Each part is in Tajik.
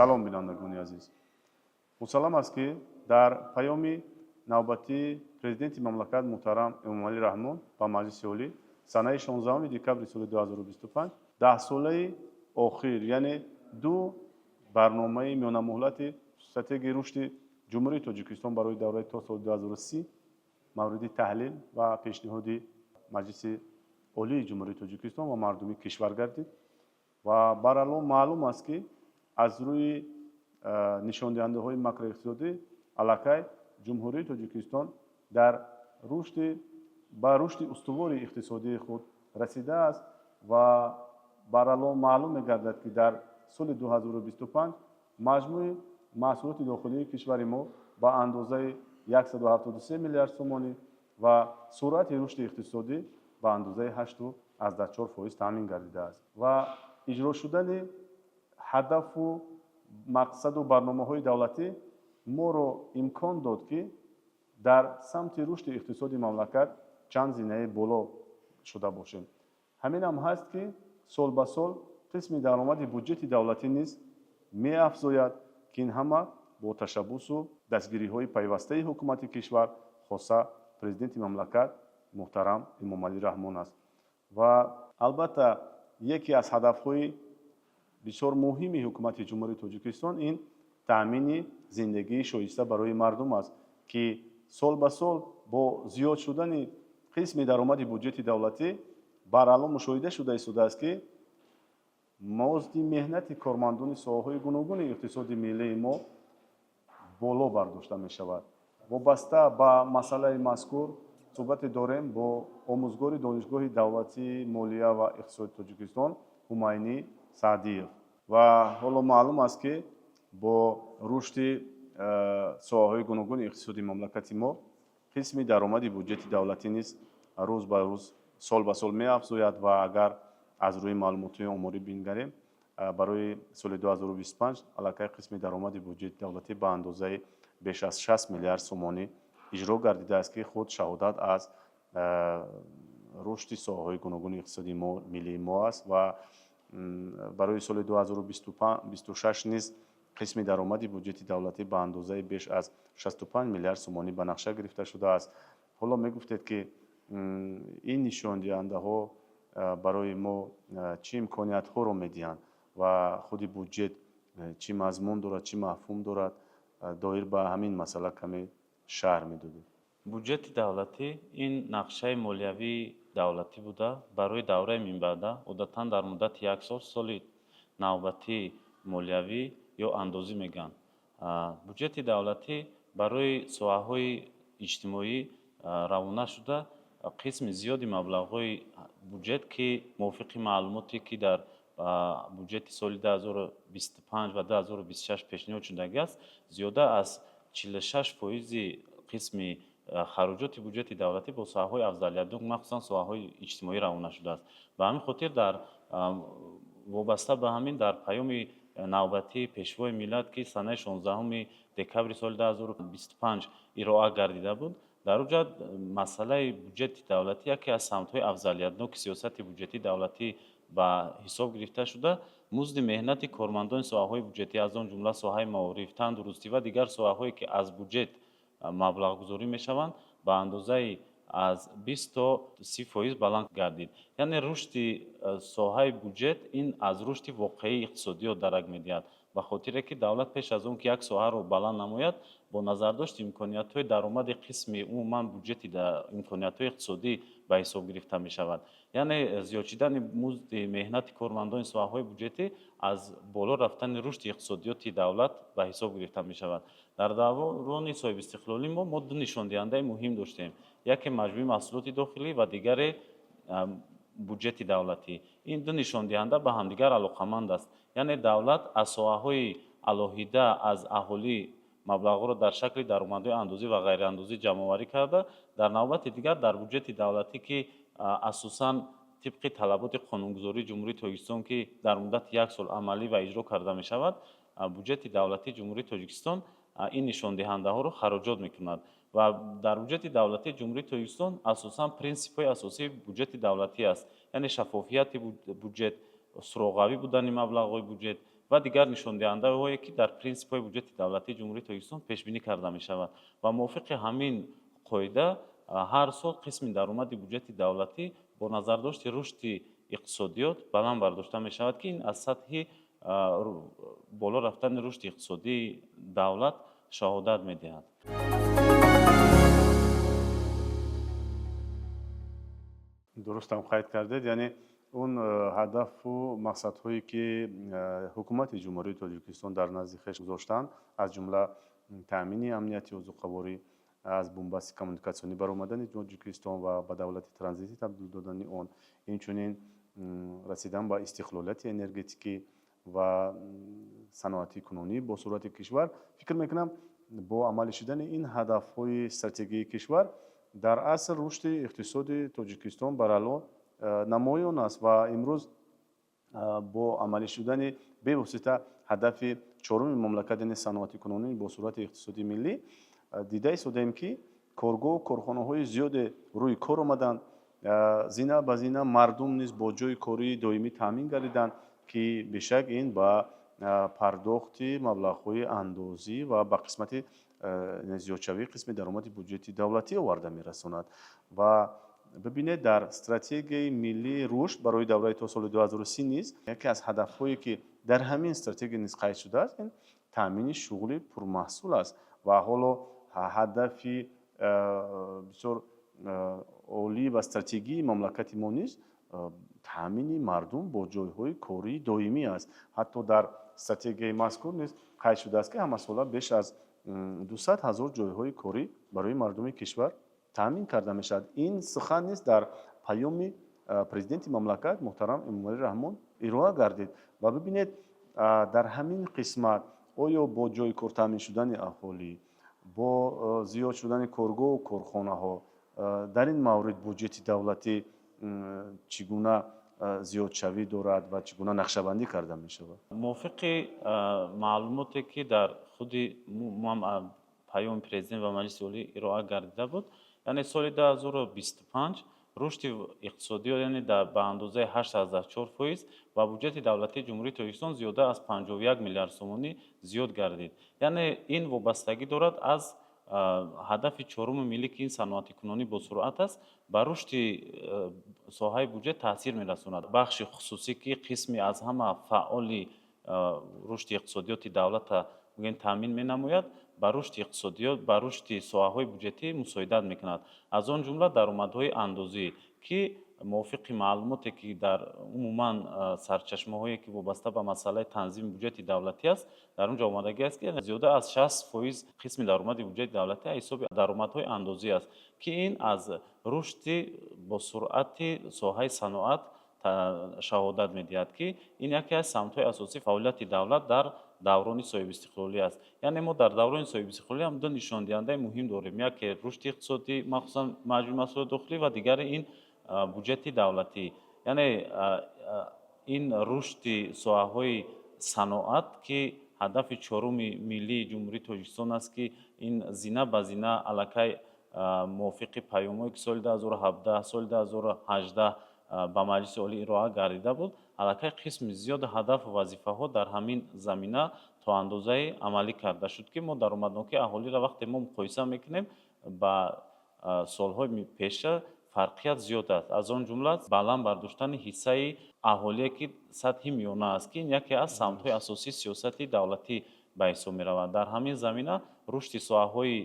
Салом, бинандагони азиз! Мусаллам аст, ки дар паёми навбатии Президенти мамлакат муҳтарам Эмомалӣ Раҳмон ба Маҷлиси Олӣ санаи 16 декабри соли 2025 даҳсолаи охир, яъне ду барномаи миёнамуҳлати стратегияи рушди Ҷумҳурии Тоҷикистон барои давраи то соли 2030 мавриди таҳлил ва пешниҳоди Маҷлиси Олии Ҷумҳурии Тоҷикистон ва мардуми кишвар гардид. Ва барало маълум аст, ки аз рӯи нишондиҳандаҳои макроиқтисодӣ аллакай Ҷумҳурии Тоҷикистон дар рушди ба рушди устувори иқтисодии худ расидааст ва барало маълум мегардад, ки дар соли 2025 маҷмӯи маҳсулоти дохилии кишвари мо ба андозаи 173 миллиард сомонӣ ва суръати рушди иқтисодӣ ба андозаи 8,4% таъмин гардидааст. Ва иҷро шудани ҳадафу мақсаду барномаҳои давлатӣ моро имкон дод, ки дар самти рушди иқтисоди мамлакат чанд зинаи боло шуда бошем. Ҳамин ҳам ҳаст, ки сол ба сол қисми даромади буҷети давлатӣ низ меафзояд, ки ин ҳама бо ташаббусу дастгириҳои пайвастаи ҳукумати кишвар, хоса Президенти мамлакат муҳтарам Эмомалӣ Раҳмон аст. Ва албатта, яке аз ҳадафҳои бисёр муҳими ҳукумати Ҷумҳурии Тоҷикистон ин таъмини зиндагии шоиста барои мардум аст, ки сол ба сол бо зиёд шудани қисми даромади буҷети давлатӣ барало мушоҳида шуда истодааст, ки мозди меҳнати кормандони соҳаҳои гуногуни иқтисоди миллии мо боло бардошта мешавад. Вобаста ба масъалаи мазкур суҳбате дорем бо омӯзгори Донишгоҳи давлатии молия ва иқтисоди Тоҷикистон Ҳумайнӣ Саъдиев. Ва ҳоло маълум аст, ки бо рушди соҳаҳои гуногуни иқтисоди мамлакати мо қисми даромади буҷети давлатӣ низ рӯз ба рӯз, сол ба сол меафзояд. Ва агар аз рӯи маълумотҳои оморӣ бингарем, барои соли 2025 аллакай қисми даромади буҷети давлатӣ ба андозаи беш аз 60 миллиард сомонӣ иҷро гардидааст, ки худ шаҳодат аз рушди соҳаҳои гуногуни иқтисоди миллии мо аст. Ва барои соли 2026 низ қисми даромади буҷети давлатӣ ба андозаи беш аз 65 миллиард сомонӣ ба нақша гирифта шудааст. Ҳоло мегуфтед, ки ин нишондиҳандаҳо барои мо чӣ имкониятҳоро медиҳанд ва худи буҷет чӣ мазмун дорад, чӣ мафҳум дорад? Доир ба ҳамин масъала каме шарҳ медодед. Буҷети давлатӣ ин нақшаи молиявии давлатӣ буда, барои давраи минбаъда, одатан дар муддати як сол, соли навбатии молиявӣ ё андозӣ мегӯянд. Буҷети давлатӣ барои соҳаҳои иҷтимоӣ равона шуда, қисми зиёди маблағҳои буҷет, ки мувофиқи маълумоте, ки дар буҷети соли 2025 ва 2026 пешниҳод шудагӣ аст, зиёда аз 46 фоизи қисми хароҷоти буҷети давлатӣ бо соҳаҳои афзалиятнок, махсусан соҳаҳои иҷтимоӣ равона шудааст. Ба ҳамин хотир, дар вобаста ба ҳамин, дар паёми навбатии Пешвои миллат, ки санаи 16 декабри соли 2025 ироа гардида буд, дар он ҷо масъалаи буҷети давлатӣ яке аз самтҳои афзалиятноки сиёсати буҷетии давлатӣ ба ҳисоб гирифта шуда, музди меҳнати кормандони соҳаҳои буҷетӣ, аз он ҷумла соҳаи маориф, тандурустӣ ва дигар соҳаҳое, ки аз буҷет маблағгузорӣ мешаванд, ба андозаи аз 20 то 30% баланд гардид. Яъне рушди соҳаи буҷет ин аз рушди воқеии иқтисодиёт дарак медиҳад, ба хотире ки давлат пеш аз он ки як соҳаро баланд намояд, бо назардошти имкониятҳои даромади қисми умуман буҷети имкониятҳои иқтисодӣ ба ҳисоб гирифта мешавад. Яъне зиёд шудани музди меҳнати кормандони соҳаҳои буҷетӣ аз боло рафтани рушди иқтисодиёти давлат ба ҳисоб гирифта мешавад. Дар даврони соҳибистиқлолӣ мо ду нишондиҳандаи муҳим доштем: яке маҷмӯи маҳсулоти дохилӣ ва дигаре буҷети давлатӣ. Ин ду нишондиҳанда ба ҳамдигар алоқаманд аст. Яъне давлат аз соҳаҳои алоҳида аз аҳолӣ маблағҳоро дар шакли даромадҳои андозӣ ва ғайриандозӣ ҷамъоварӣ карда, дар навбати дигар дар буҷети давлатӣ, ки асосан тибқи талаботи қонунгузории Ҷумҳурии Тоҷикистон, ки дар муддати як сол амалӣ ва иҷро карда мешавад, буҷети давлатии Ҷумҳурии Тоҷикистон ин нишондиҳандаҳоро хароҷот мекунад. Ва дар буҷети давлатии Ҷумҳурии Тоҷикистон асосан принсипҳои асосии буҷети давлатӣ аст, яъне шаффофияти буҷет, суроғавӣ будани маблағҳои буҷет. ва дигар нишондиҳандаҳое, ки дар принсипҳои буҷети давлатии Ҷумҳурии Тоҷикистон пешбинӣ карда мешавад. Ва мувофиқи ҳамин қоида ҳар сол қисми даромади буҷети давлатӣ бо назардошти рушди иқтисодиёт баланд бардошта мешавад, ки ин аз сатҳи боло рафтани рушди иқтисодии давлат шаҳодат медиҳад. Дурустам қайд кардед, яъне он ҳадафу мақсадҳое, ки ҳукумати Ҷумҳурии Тоҷикистон дар назди хеш гузоштанд, аз ҷумла таъмини амнияти озуқаворӣ, аз бунбасти коммуникатсионӣ баромадани Тоҷикистон ва ба давлати транзитӣ табдил додани он, инчунин расидан ба истиқлолияти энергетикӣ ва саноатӣ кунонӣ бо суръати кишвар, фикр мекунам, бо амалӣ шудани ин ҳадафҳои стратегии кишвар дар асл рушди иқтисоди Тоҷикистон барало намоён аст. Ва имрӯз бо амалӣ шудани бевосита ҳадафи чоруми мамлакат, яъне саноатӣ кунонӣ бо суръати иқтисоди миллӣ, дида истодаем, ки коргоҳу корхонаҳои зиёде рӯи кор омаданд, зина ба зина мардум низ бо ҷойи кории доимӣ таъмин гардиданд, ки бешак ин ба пардохти маблағҳои андозӣ ва ба қисмати зиёдшавии қисми даромади буҷети давлатӣ оварда мерасонад. Ва бибинед, дар стратегияи миллии рушд барои давраи то соли 2030 низ яке аз ҳадафҳое, ки дар ҳамин стратегия низ қайд шудааст, ин таъмини шуғли пурмаҳсул аст. Ва ҳоло ҳадафи бисёр олӣ ва стратегии мамлакати мо низ таъмини мардум бо ҷойҳои кории доимӣ аст. Ҳатто дар стратегияи мазкур низ қайд шудааст, ки ҳамасола беш аз 200 ҳазор ҷойҳои корӣ барои мардуми кишвар таъмин карда мешавад. Ин сухан низ дар паёми президенти мамлакат муҳтарам Эмомалӣ Раҳмон ироа гардид. Ва бибинед, дар ҳамин қисмат оё бо ҷойи кор таъмин шудани аҳолӣ, бо зиёд шудани коргоҳу корхонаҳо дар ин маврид буҷети давлатӣ чӣ гуна зиёдшавӣ дорад ва чӣ гуна нақшабандӣ карда мешавад? Мувофиқи маълумоте, ки дар худи паёми президент ва Маҷлиси Олӣ ироа гардида буд, яъне соли 2025 рушди иқтисодиёт, яъне ба андозаи 8,4% ва буҷети давлатии Ҷумҳурии Тоҷикистон зиёда аз 51 миллиард сомонӣ зиёд гардид. Яъне ин вобастагӣ дорад аз ҳадафи чоруми миллӣ, ки ин саноатикунонӣ бо суръат аст, ба рушди соҳаи буҷет таъсир мерасонад. Бахши хусусӣ, ки қисми аз ҳама фаъоли рушди иқтисодиёти давлата мегӯем таъмин менамояд, ба рушди иқтисодиёт, ба рушди соҳаҳои буҷетӣ мусоидат мекунад, аз он ҷумла даромадҳои андозӣ, ки мувофиқи маълумоте, ки дар умуман сарчашмаҳое, ки вобаста ба масъалаи танзими буҷети давлатӣ аст, дар он ҷо омадагӣ аст, ки зиёда аз 60% қисми даромади буҷети давлатӣ аз ҳисоби даромадҳои андозӣ аст, ки ин аз рушди босуръати соҳаи саноат шаҳодат медиҳад, ки ин яке аз самтҳои асосии фаъолияти давлат дар даврони соҳибистиқлолӣ аст. Яъне мо дар даврони соҳибистиқлолӣ ҳам ду нишондиҳандаи муҳим дорем: яке рушди иқтисодӣ, махсусан маҷмӯи маҳсулоти дохилӣ, ва дигаре ин буҷети давлатӣ. Яъне ин рушди соҳаҳои саноат, ки ҳадафи чоруми миллии Ҷумҳурии Тоҷикистон аст, ки ин зина ба зина аллакай мувофиқи паёмҳое, ки соли 2017, соли 2018 ба Маҷлиси Олӣ ироа гардида буд, аллакай қисми зиёди ҳадафу вазифаҳо дар ҳамин замина то андозае амалӣ карда шуд, ки мо даромаднокии аҳолиро вақте мо муқоиса мекунем ба солҳои пеша, фарқият зиёд аст, аз он ҷумла баланд бардоштани ҳиссаи аҳолие, ки сатҳи миёна аст, ки ин яке аз самтҳои асосии сиёсати давлатӣ ба ҳисоб меравад. Дар ҳамин замина рушди соҳаҳои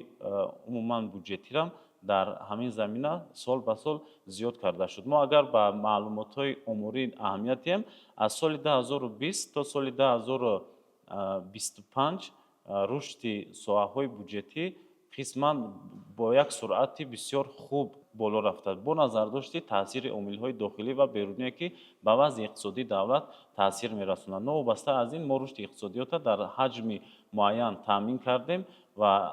умуман буҷетирам дар ҳамин замина сол ба сол зиёд карда шуд. Мо агар ба маълумотҳои оморӣ аҳамият диҳем, аз соли 2020 то соли 2025 рушди соҳаҳои буҷетӣ қисман бо як суръати бисёр хуб боло рафтааст, бо назардошти таъсири омилҳои дохилӣ ва беруние, ки ба вазъи иқтисодии давлат таъсир мерасонанд. Новобаста аз ин, мо рушди иқтисодиётро дар ҳаҷми муайян таъмин кардем ва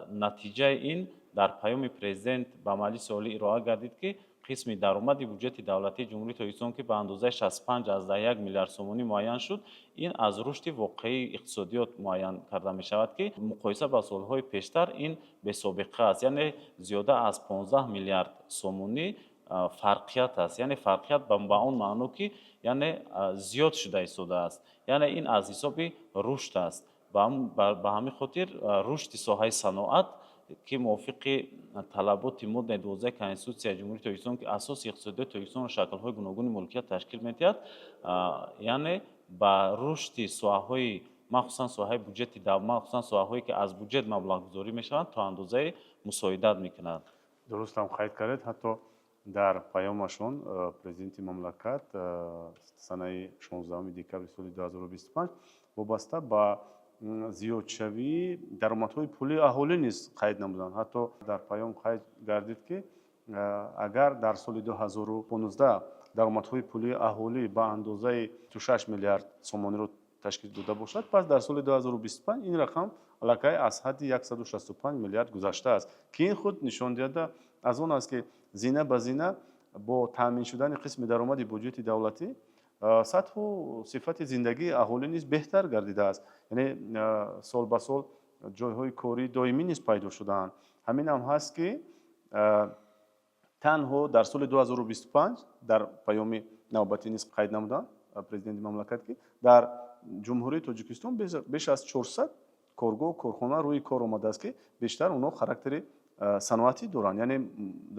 натиҷаи ин дар паёми президент ба Маҷлиси Олӣ ироа гардид, ки қисми даромади буҷети давлатии Ҷумҳурии Тоҷикистон, ки ба андозаи 65,1 миллиард сомонӣ муайян шуд, ин аз рушди воқеии иқтисодиёт муайян карда мешавад, ки муқоиса ба солҳои пештар ин бесобиқа аст, яъне зиёда аз 15 миллиард сомонӣ. Фарқият аст, яъне фарқият ба он маъно, ки яъне зиёд шуда истодааст, яъне ин аз ҳисоби рушд аст. Ба ҳамин хотир рушди соҳаи саноат, ки мувофиқи талаботи моддаи 12 Конститутсияи Ҷумҳурии Тоҷикистон, ки асоси иқтисодиёти Тоҷикистонро шаклҳои гуногуни моликият ташкил медиҳад, яъне ба рушди соҳаҳои, махсусан соҳаи буҷети, махсусан соҳаҳое, ки аз буҷет маблағгузорӣ мешаванд, то андозае мусоидат мекунад. Дурустам қайд кардед. Ҳатто дар паёмашон президенти мамлакат санаи 16 декабри соли 2025 вобаста ба зиёдшавии даромадҳои пулии аҳолӣ низ қайд намуданд. Ҳатто дар паём қайд гардид, ки агар дар соли 2015 даромадҳои пулии аҳолӣ ба андозаи 6 миллиард сомониро ташкил дода бошад, пас дар соли 2025 ин рақам аллакай аз ҳадди 165 миллиард гузаштааст, ки ин худ нишондиҳанда аз он аст, ки зина ба зина бо таъмин шудани қисми даромади буҷети давлатӣ сатҳу сифати зиндагии аҳолӣ низ беҳтар гардидааст, яъне сол ба сол ҷойҳои кории доимӣ низ пайдо шудаанд. Ҳамин ҳам ҳаст, ки танҳо дар соли 2025 дар паёми навбатӣ низ қайд намуданд президенти мамлакат, ки дар Ҷумҳурии Тоҷикистон беш аз 400 коргоҳ, корхона рӯи кор омадааст, ки бештар онҳо характери саноатӣ доранд, яъне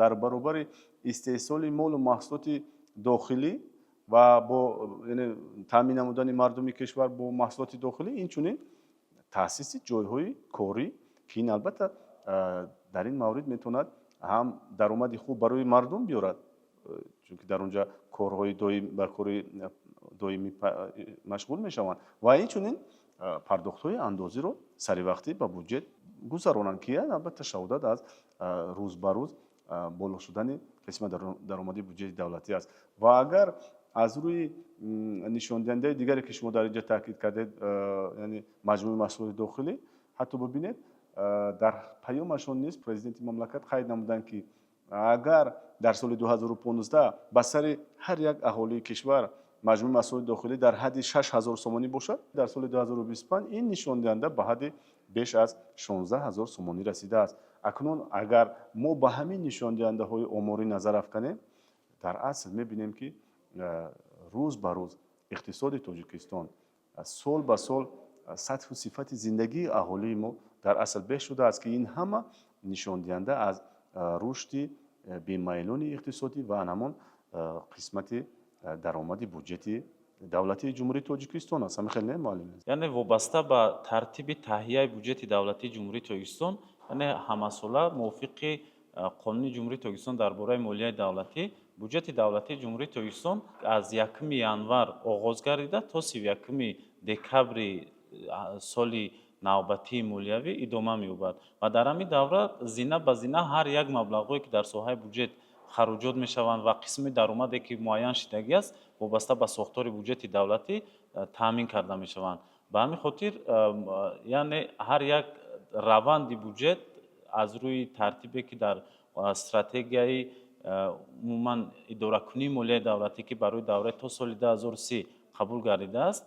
дар баробари истеҳсоли молу маҳсулоти дохилӣ ва бо яъне таъмин намудани мардуми кишвар бо маҳсулоти дохилӣ, инчунин таъсиси ҷойҳои корӣ, ки ин албатта дар ин маврид метавонад ҳам даромади хуб барои мардум биёрад, чунки дар он ҷа корҳои доим, ба кори доимӣ машғул мешаванд, ва инчунин пардохтҳои андозиро саривақтӣ ба буҷет гузаронанд, ки албатта шаҳодат аз рӯз ба рӯз боло шудани қисми даромади буҷети давлатӣ аст. Ва агар аз рӯи нишондиҳандаи дигаре, ки шумо дар инҷа таъкид кардед, яъне маҷмӯи маҳсулоти дохилӣ, ҳатто бибинед, дар паёмашон низ президенти мамлакат қайд намуданд, ки агар дар соли 2015 ба сари ҳар як аҳолии кишвар маҷмӯи маҳсулоти дохилӣ дар ҳадди 6000 сомонӣ бошад, дар соли 2025 ин нишондиҳанда ба ҳадди беш аз 16 ҳазор сомонӣ расидааст. Акнун агар мо ба ҳамин нишондиҳандаҳои оморӣ назар афканем, дар асл мебинем, ки рӯз ба рӯз иқтисоди Тоҷикистон, сол ба сол сатҳу сифати зиндагии аҳолии мо дар асл беҳ шудааст, ки ин ҳама нишондиҳанда аз рушди бемайлони иқтисодӣ ва ҳамон қисмати даромади буҷети давлатии Ҷумҳурии Тоҷикистон аст. Ҳамин хел не, муаллим? Яъне вобаста ба тартиби таҳияи буҷети давлатии Ҷумҳурии Тоҷикистон, яъне ҳамасола мувофиқи Қонуни Ҷумҳурии Тоҷикистон дар бораи молияи давлатӣ, буҷети давлатии Ҷумҳурии Тоҷикистон аз 1 январ оғоз гардида, то 31 декабри соли навбатии молиявӣ идома меёбад. Ва дар ҳамин давра зина ба зина ҳар як маблағҳое, ки дар соҳаи буҷет хароҷот мешаванд, ва қисми даромаде, ки муайян шудагӣ аст, вобаста ба сохтори буҷети давлатӣ таъмин карда мешаванд. Ба ҳамин хотир, яъне ҳар як раванди буҷет аз рӯи тартибе, ки дар стратегияи умуман идоракунии молияи давлатӣ, ки барои давраи то соли 2030 қабул гардидааст,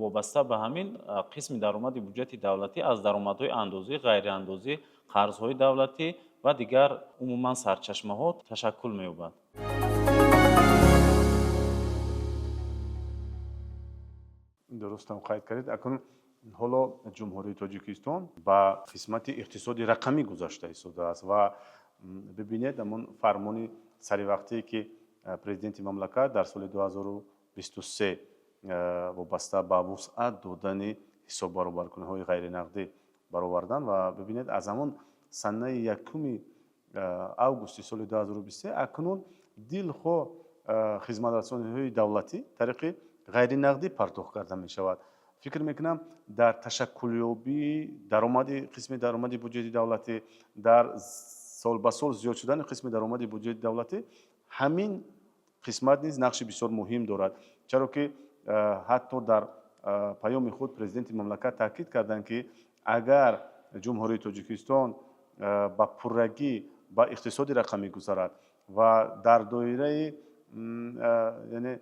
вобаста ба ҳамин қисми даромади буҷети давлатӣ аз даромадҳои андозӣ, ғайриандозӣ, қарзҳои давлатӣ ва дигар умуман сарчашмаҳо ташаккул меёбад. Дурустам қайд кардед. Акнун ҳоло Ҷумҳурии Тоҷикистон ба қисмати иқтисоди рақамӣ гузашта истодааст ва бибинед, ҳамон фармони саривақтие, ки президенти мамлакат дар соли 2023 вобаста ба вусъат додани ҳисоббаробаркуниҳои ғайринақдӣ баровардан, ва бибинед, аз ҳамон санаи 1 августи соли 2023 акнун дилхоҳ хизматрасониҳои давлатӣ тариқи ғайринақдӣ пардохт карда мешавад. Фикр мекунам, дар ташаккулёбии даромади қисми даромади буҷети давлатӣ, дар сол ба сол зиёд шудани қисми даромади буҷети давлатӣ ҳамин қисмат низ нақши бисёр муҳим дорад, чаро ки ҳатто дар паёми худ президенти мамлакат таъкид карданд, ки агар Ҷумҳурии Тоҷикистон ба пуррагӣ ба иқтисоди рақамӣ гузарад ва дар доираи, яъне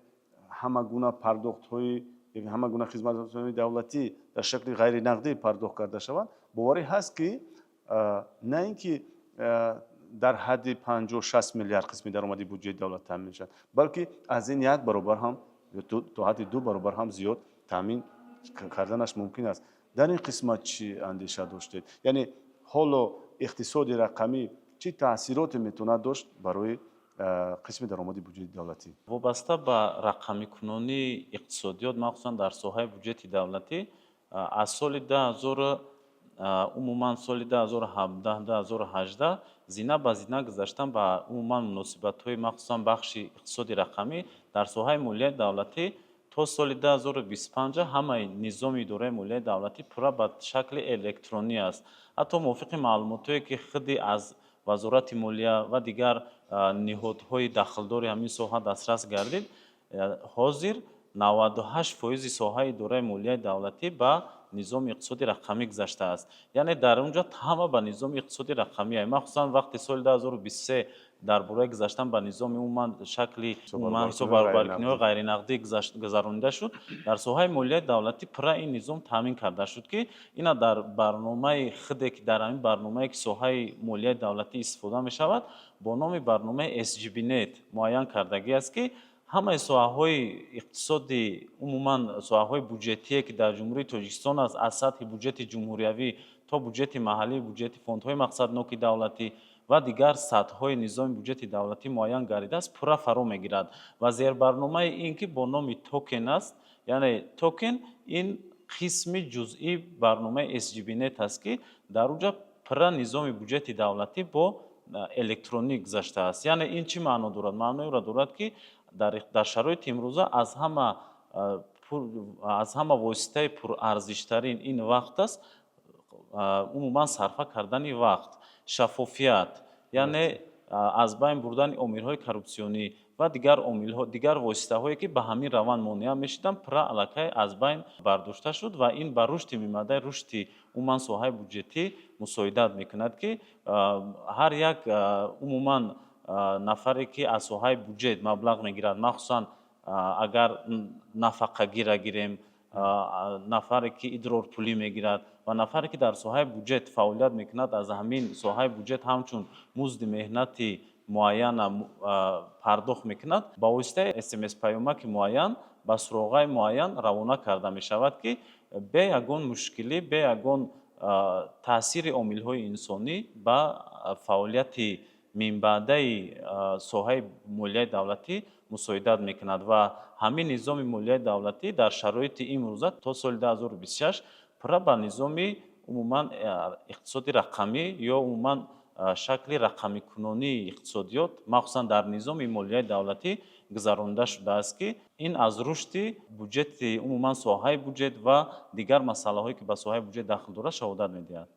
ҳама гуна пардохтҳои, ҳама гуна хизматрасониҳои давлатӣ дар шакли ғайринақдӣ пардохт карда шаванд, боварӣ ҳаст, ки на ин ки Дар ҳадди 50-60 миллиард қисми даромади буҷети давлат таъмин мешавад, балки аз ин як баробар ҳам то ҳадди ду баробар ҳам зиёд таъмин карданаш мумкин аст. Дар ин қисмат чӣ андеша доштед? Яъне ҳоло иқтисоди рақамӣ чӣ таъсироте метавонад дошт барои қисми даромади буҷети давлатӣ? Вобаста ба рақамикунонии иқтисодиёт, махсусан дар соҳаи буҷети давлатӣ, аз соли 2000, умуман соли 2017, 2018 зина ба зина гузаштан ба умуман муносибатҳои, махсусан бахши иқтисоди рақамӣ дар соҳаи молияи давлатӣ, то соли 2025 ҳамаи низоми идораи молияи давлатӣ пурра ба шакли электронӣ аст. Ҳатто мувофиқи маълумотҳое, ки худи аз Вазорати молия ва дигар ниҳодҳои дахлдори ҳамин соҳа дастрас гардид, ҳозир 98% соҳаи идораи молияи давлатӣ ба низоми иқтисоди рақамӣ гузаштааст. Яъне дар он ҷо ҳама ба низоми иқтисоди рақамӣ, махсусан вақти соли 2023 дар бораи гузаштан ба низоми умуман шакли умуман ҳисоббаробаркуниҳои ғайринақдӣ гузаронида шуд, дар соҳаи молияи давлатӣ пурра ин низом таъмин карда шуд, ки ина дар барномаи худе, ки дар ҳамин барномае, ки соҳаи молияи давлатӣ истифода мешавад, бо номи барномаи SGBNet муайян кардагӣ аст, ки ҳамаи соҳаҳои иқтисоди, умуман соҳаҳои буҷетие, ки дар Ҷумҳурии Тоҷикистон аст, аз сатҳи буҷети ҷумҳуриявӣ то буҷети маҳаллӣ, буҷети фондҳои мақсадноки давлатӣ ва дигар сатҳҳои низоми буҷети давлатӣ муайян гардидааст, пурра фаро мегирад. Ва зербарномаи ин, ки бо номи токен аст, яъне токен ин қисми ҷузъии барномаи SGBNet аст, ки дар он ҷо пурра низоми буҷети давлатӣ бо электронӣ гузаштааст. Яъне ин чӣ маъно дорад? Маънои онро дорад, ки дар шароити имрӯза аз ҳама воситаи пурарзиштарин ин вақт аст. Умуман сарфа кардани вақт, шаффофият, яъне аз байн бурдани омилҳои коррупсионӣ ва дигар омилҳо, дигар воситаҳое, ки ба ҳамин раванд монеа мешуданд, пурра аллакай аз байн бардошта шуд ва ин ба рушди минбаъдаи рушди умуман соҳаи буҷетӣ мусоидат мекунад, ки ҳар як умуман нафаре, ки аз соҳаи буҷет маблағ мегирад, махсусан агар нафақагира гирем, нафаре, ки идрорпулӣ мегирад, ва нафаре, ки дар соҳаи буҷет фаъолият мекунад, аз ҳамин соҳаи буҷет ҳамчун музди меҳнати муайяна пардохт мекунад, ба воситаи СМС паёмаки муайян ба суроғаи муайян равона карда мешавад, ки бе ягон мушкилӣ, бе ягон таъсири омилҳои инсонӣ ба фаъолияти минбаъдаи соҳаи молияи давлатӣ мусоидат мекунад. Ва ҳамин низоми молияи давлатӣ дар шароити имрӯза то соли 2026 пурра ба низоми умуман иқтисоди рақамӣ ё умуман шакли рақамикунонии иқтисодиёт, махсусан дар низоми молияи давлатӣ, гузаронида шудааст, ки ин аз рушди буҷети, умуман соҳаи буҷет ва дигар масъалаҳое, ки ба соҳаи буҷет дахл дорад, шаҳодат медиҳад.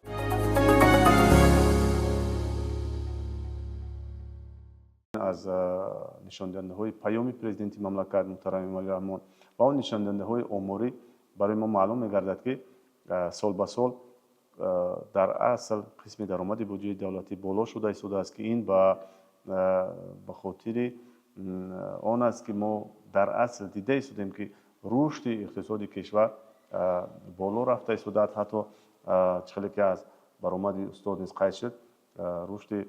Аз нишондиҳандаҳои паёми Президенти мамлакат муҳтарам Эмомалӣ Раҳмон ва он нишондиҳандаҳои оморӣ барои мо маълум мегардад, ки сол ба сол дар асл қисми даромади буҷети давлатӣ боло шуда истодааст, ки ин ба хотири он аст, ки мо дар асл дида истодем, ки рушди иқтисоди кишвар боло рафта истодааст. Ҳатто чӣ хеле ки аз баромади устод низ қайд шуд, рушди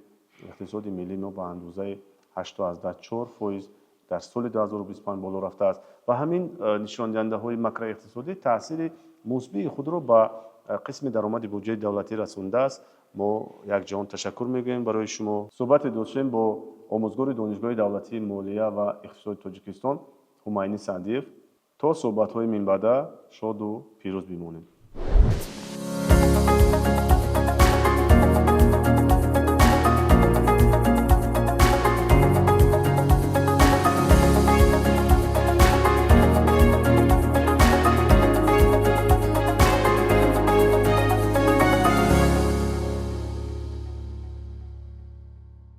иқтисоди миллии мо ба андозаи 8,4% дар соли 2025 боло рафтааст ва ҳамин нишондиҳандаҳои макроиқтисодӣ таъсири мусбии худро ба қисми даромади буҷети давлатӣ расондааст. Мо якҷаҳон ташаккур мегӯем барои шумо. Суҳбате доштем бо омӯзгори Донишгоҳи давлатии молия ва иқтисоди Тоҷикистон Ҳумайни Саъдиев. То суҳбатҳои минбаъда шоду пирӯз бимонем.